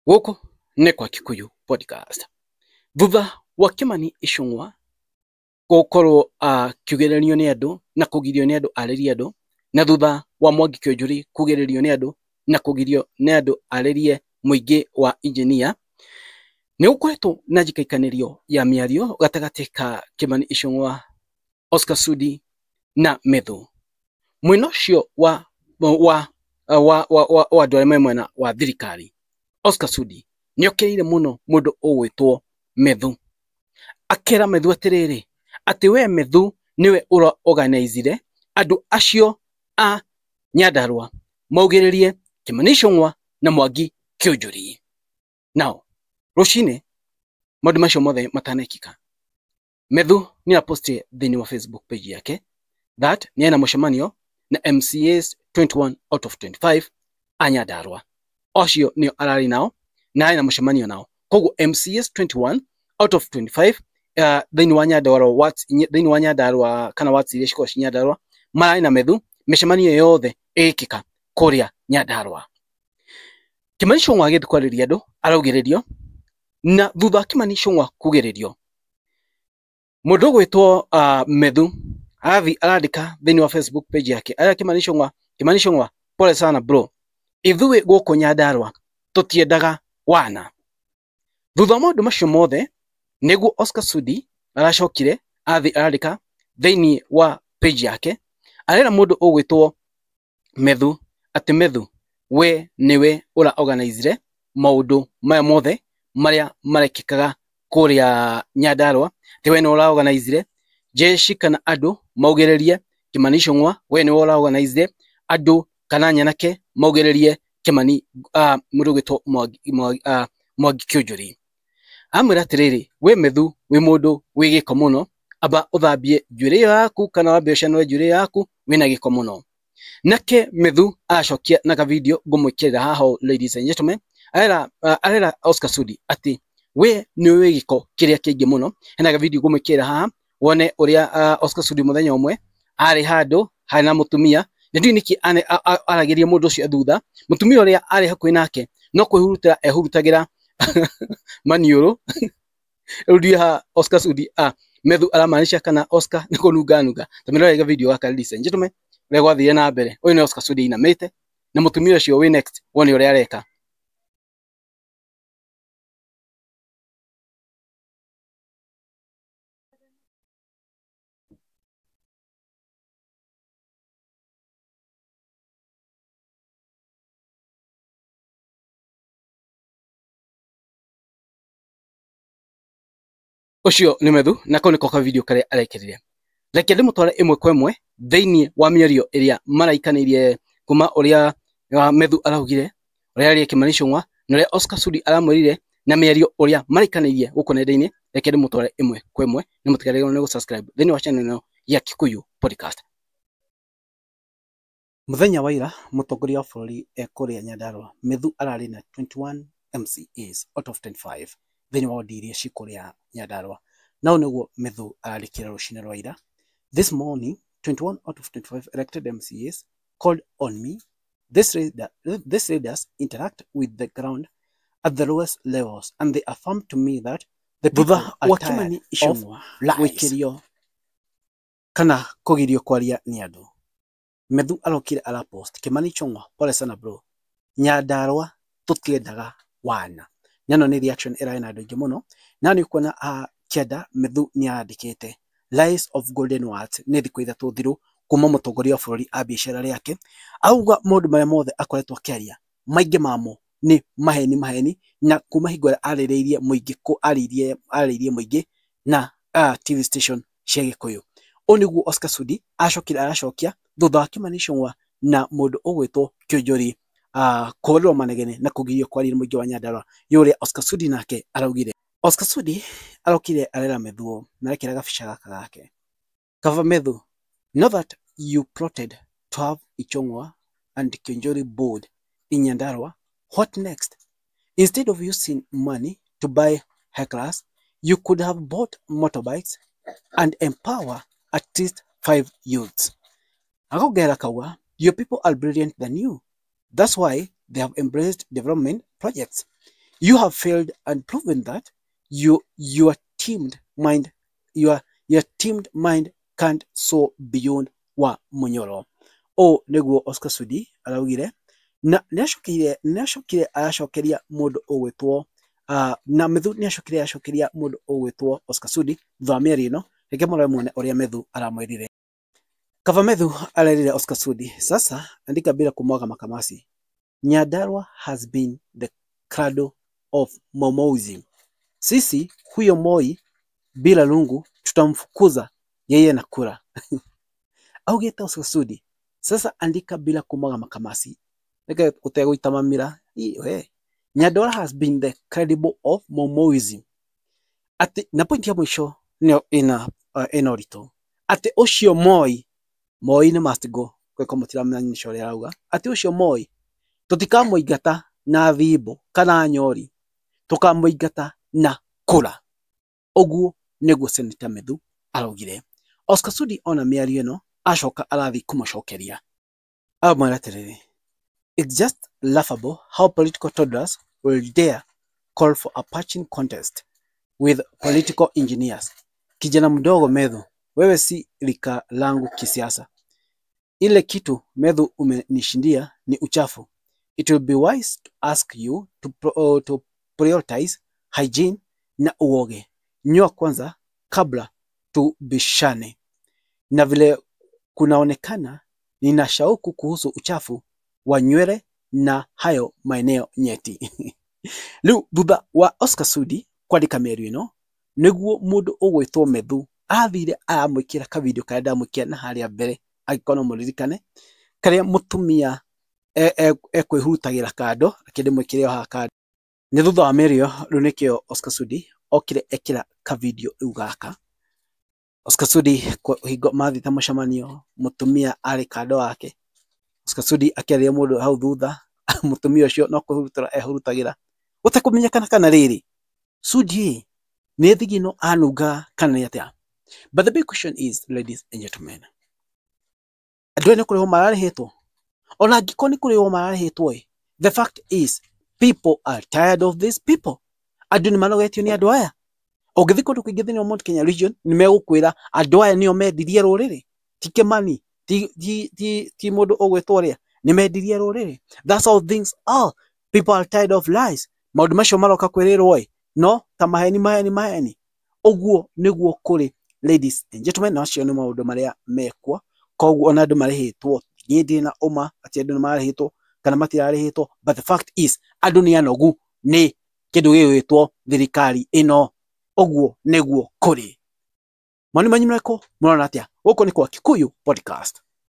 Gũkũ nĩ kwa Kikuyu Podcast. Thutha wa Kimani Ichung'wa gũkorwo akiugĩrĩrio nĩ andũ na kũgirio nĩ andũ arĩrie andũ, na thutha wa Mwangi Kĩũnjũri kugĩrĩrio nĩ andũ na kũgirio nĩ andũ arĩrie mũingĩ wa injinia, nĩ gũkoretwo na njikaikanĩrio ya mĩario gatagatĩ ka Kimani Ichung'wa, Oscar Sudi na Methu. Mwena ũcio wa andũ arĩa me mwena wa thirikari, Oscar Sudi nĩ okĩrĩire mũno mũndũ ũgwĩtwo Methu. Akera Methu atĩrĩrĩ, atĩ we Methu nĩwe ũra organizire andũ acio a Nyandarua maugĩrĩrie Kimani Ichung'wa na Mwangi Kĩũnjũri. Now, rũcinĩ maũndũ macio mothe matanekĩka, Methu nĩ apostire thĩinĩ wa Facebook page yake that nĩ ena mũcemanio na MCAs 21 out of 25 a Nyandarua. Acio nĩo ararĩ nao na arĩ na mũcemanio nao. Koguo MCAs 21 out of 25 thĩinĩ wa Nyandarua wards, thĩinĩ wa Nyandarua kana wards iria cikoragwo ci Nyandarua mararĩ na Methu, mĩcemanio yothe ĩgĩkĩka kũrĩa Nyandarua. Kimani Ichung'wa agĩthiĩ kwarĩria andũ araugĩrĩrio, na thutha wa Kimani Ichung'wa kugĩrĩrio, mũndũ ũgwĩtwo Methu arathi arandĩka thĩinĩ wa Facebook page yake arĩa Kimani Ichung'wa, Kimani Ichung'wa, pole sana bro, ithuĩ gũkũ Nyandarua tũtiendaga wana. Thutha wa maũndũ macio mothe nĩguo Oscar Sudi aracokire athi arandĩka thĩinĩ wa page yake arera mũndũ ũgwĩtwo Methu atĩ Methu we nĩwe ũra organizire maũndũ maya mothe marĩa marekĩkaga kũrĩa Nyandarua, atĩ we nĩwe ũra organizire jeshi kana andũ maugĩrĩrie Kimani Ichung'wa, we nĩwe ũra organizire andũ kana nyanake maugĩrĩrie Kimani mũndũ ũgwĩtwo Mwangi Kĩũnjũri. Amwĩra atĩrĩrĩ, we Methu wĩ mũndũ wĩ gĩko mũno, amba ũthambie njuĩrĩ ĩyo yaku kana wambe ũcanũre njuĩrĩ yaku, wĩna gĩko mũno. Nake Methu aracokia na ka video ngũmwĩkĩrĩra haha, ladies and gentlemen, arera Oscar Sudi atĩ we nĩwe wĩ gĩko kĩrĩa kĩingĩ mũno. Hena ka video ngũmwĩkĩrĩra haha wone ũrĩa Oscar Sudi mũthenya ũmwe arĩ handũ harĩ na mũtumia, na ndiũĩ nĩkĩ aragĩria mũndũ ũcio thutha. Mũtumia ũrĩa arĩ hakuhĩ nake no kwĩhurutĩra ehurutagĩra maniũrũ. Rĩu ndiũĩ haha Oscar Sudi Methu aramaanisha kana Oscar nĩ kũnunga nunga. Ta mĩrore video gaka, ladies and gentlemen, ũrĩa gwathire na mbere. Ũyũ nĩ Oscar Sudi ainamĩte na mũtumia ũcio wĩ next wone ũrĩa areka. Ũcio nĩ Methu na kau nĩko ka video karĩa arekĩrire. Reke ndĩmũtware ĩmwe kwa ĩmwe thĩinĩ wa mĩario ĩrĩa maraikanĩirie kuma ũrĩa Methu araugire, ũrĩa arĩrie Kimani Ichung'wa na ũrĩa Oscar Sudi aramwĩrire na mĩario ũrĩa maraikanĩirie gũkũ nenda-inĩ. Reke ndĩmũtware ĩmwe kwa ĩmwe na mũtikarigwo nĩ gũ-subscribe thĩinĩ wa channel ĩno ya Kikuyu Podcast. Mũthenya wa ira mũtongoria wa bũrũri ekũrĩa Nyandarua, Methu ararĩ na 21 MCAs out of 25 thĩinĩ wa ward iria ci kũrĩa Nyandarua. Na ũũ nĩguo Methu arandĩkire rũcinĩ rwa ira. This morning, 21 out of 25 elected MCAs called on me. These leaders interact with the ground at the lowest levels, and they affirm to me that the people are tired of lies. Gwĩkĩrio kana kũgirio kwaria nĩ andũ. Methu arokire arapost Kimani Ichung'wa, pole sana bro, Nyandarua tũtiendaga wana. Na ĩno nĩ reaction ĩrarĩ na andũ aingĩ mũno, na nĩ ũkuona kĩanda Methu nĩ arandĩkĩte lies of golden words nĩ thikũ ithatũ thiru kuma mũtongoria wa bũrũri ambie icera rĩake, auga maũndũ marĩa mothe akoretwo akĩaria maingĩ mamo nĩ maheni maheni, na kuma hingo ĩrĩa arĩrĩirie mũingĩ arĩrĩirie mũingĩ na TV station cia Gĩkũyũ. Ũũ nĩguo Oscar Sudi acokire aracokia thutha wa Kimani Ichung'wa na mũndũ ũgwĩtwo Kĩũnjũri kũhũrĩrwo manegene na kũgirio kwaria mũingĩ wa Nyandarua yũrĩa Oscar Sudi nake araugire. Oscar Sudi arokire arera Methu na arekĩra gabica gaka gake. Kava Methu, know that you plotted to have Ichung'wa and Kĩũnjũri board in Nyandarua, what next? Instead of using money to buy hecklers, you could have bought motorbikes and empower at least 5 youths. Akongera kauga, your people are brilliant than you. That's why they have embraced development projects. You have failed and proven that your teamed mind your teamed mind can't soar beyond wa Munyoro. Ũũ nĩguo Oscar Sudi araugire na nĩacokire aracokeria mũndũ ũgwĩtwo na Methu nĩacokire aracokeria mũndũ ũgwĩtwo Oscar Sudi thutha wa mĩario ĩno. Reke mũrore muone ũrĩa Methu aramwĩrire. Kava Methu arerire Oscar Sudi, sasa andika bila kumwaga makamasi. Nyandarua has been the cradle of Momoism. Sisi huyo Moi bila lungu tutamfukuza yeye na kura. Augite Oscar Sudi, sasa andika bila kumwaga makamasi. Reke utegũita mamira. We. Nyandarua has been the cradle of Momoism. Ati na point ya mwisho nĩyo ĩna ũritũ. Atĩ ũcio Moi, Moi nĩ must go. Kweko mũtiramenyesha ũrĩa arauga. Atĩ ũcio Moi tũtikamũingata na thimbo kana nyori, tũkamũingata na kũra. Ũguo nĩguo Senator Methu araugire. Oscar Sudi ona mĩario ĩno acoka arathiĩ kũmũcokeria. Amwĩra atĩrĩrĩ, it's just laughable how political toddlers will dare call for a patching contest with political engineers. Kijana mdogo Methu, wewe si rika langu kisiasa. Ile kitu Methu umenishindia ni uchafu. It will be wise to ask you to prioritize hygiene na uoge. Nyua kwanza kabla tubishane. Na vile kunaonekana nina shauku kuhusu uchafu wa nywele na hayo maeneo nyeti. Rĩu thutha wa Oscar Sudi kwandĩka mĩario ĩno nĩguo mũndũ ũgwĩtwo Methu athire aramwĩkĩra kavideo karĩa ndamwĩkĩra na harĩa mbere, angĩkorwo no mũririkane, karĩa mũtumia ekwĩhurutagĩra kando, reke ndĩmwĩkĩre o haha kando. Nĩ thutha wa mĩario rĩu nĩkĩo Oscar Sudi okire ekĩra kavideo rĩu gaka. Oscar Sudi hingo mathiĩte mũcemanio, mũtumia arĩ kando wake. Oscar Sudi akĩarĩria mũndũ hau thutha, mũtumia ũcio no kwĩhurutĩra ehurutagĩra gũtekũmenyekana kana rĩrĩ Sudi nĩ thigino anungaga kana nĩ atĩa. But the big question is, ladies and gentlemen, andũ aya nĩ kũrĩhwo mararĩhĩtwo? Ona angĩkorwo nĩ kũrĩhwo mararĩhĩtwo ĩ, the fact is people are tired of these people. Andũ nĩ manogetio nĩ andũ aya. Ũngĩthiĩ kũndũ kũingĩ thĩinĩ wa Mount Kenya region nĩ megũkwĩra andũ aya nĩo mendirie rũrĩrĩ, ti Kĩmani, ti mũndũ ũgwĩtwo ũrĩa, nĩ mendirie rũrĩrĩ. That's how things are. People are tired of lies. Maũndũ macio maroka kwĩrĩrwo ĩ, no ta maheni maheni maheni. Ũguo nĩguo kũrĩ, ladies and gentlemen, na macio nĩ maũndũ marĩa mekwo. Koguo ona andũ marĩhĩtwo, niĩ ndirĩ na ũma atĩ andũ nĩ marĩhĩtwo kana matirarĩhĩtwo, but the fact is andũ nĩ anogu nĩ kĩndũ gĩgwĩtwo thirikari ĩno. Ũguo nĩguo kũrĩ. Mawoni manyu marĩkũ? Mũrona atĩa? Gũkũ nĩ kwa Kikuyu Podcast.